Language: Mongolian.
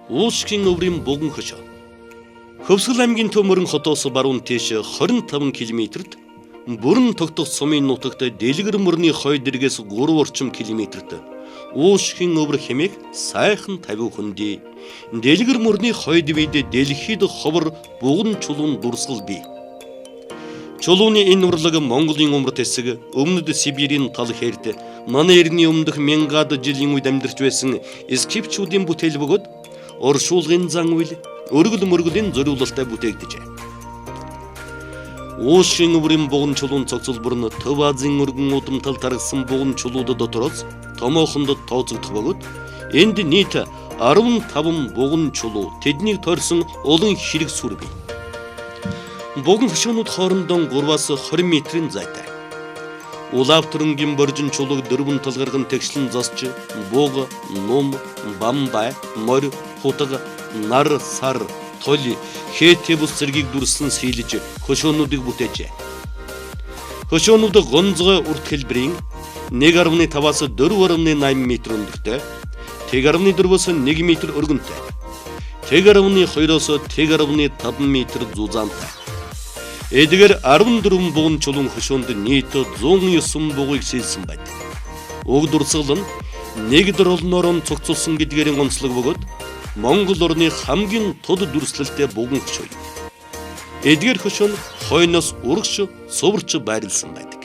Уушгийн өврийн буган хошоо. Хөвсгөл аймгийн Төв мөрөн хотоос баруун тийш 25 км-т, бүрэн тогтох сумын нутагт Дэлгэр мөрний хойд эргээс 3 орчим километрт Уушгийн өвөр хэмээх сайхан тавиу хөндий. Дэлгэр мөрний хойд үед дэлхийд ховор буган чулуун дурсгал бий. Чулууны энэ урлаг Монголын умард хэсэг, өмнөд Сибирийн тал хээрт манай эртний өмнөх мянгаад жилийн үед амьдарч байсан скифчүүдийн бүтээл бөгөөд оршуулгын зан үйл, өргөл мөргөлийн зориулалтай бүтээгдэжээ. Уушгийн өврийн буган чулуун цогцолбор нь Төв Азийн өргөн удамтал таргасан буган чулууд дотроос томоохонд тооцогдох бөгөөд энд нийт 15 буган чулуу, тэднийг тойрсон олон хэрэг сүр бий. Буган хошуунууд хоорондоо 3-аас 20 метрийн зайтай. Улаав төрөнгийн боржин чулууг дөрвөн талгарган тэгшлэн засч буг, нум, бамбай, морь, хутга, нар, сар, толь, хээтэй бус зэргийг дүрсэн сийлэж хошуунуудыг бүтээжээ. Хошуунууд гонцгой урт хэлбэрийн 1.5-аас 4.8 метр өндөртэй, 1.4-өөс 1 метр өргөнтэй, 1.2-оос 1.5 метр зузаантай. Эдгээр 14 буган чулуун хошуунд нийт 109 бугыг сийлсэн байдаг. Уг дурсгал нь нэг дролноор нь цогцолсон гэдгээрийн онцлог бөгөөд Монгол орны хамгийн тод дүрслэлтэй буган хошуу юм. Эдгээр хошуу нь хойноос урагш суварч байрлсан байдаг.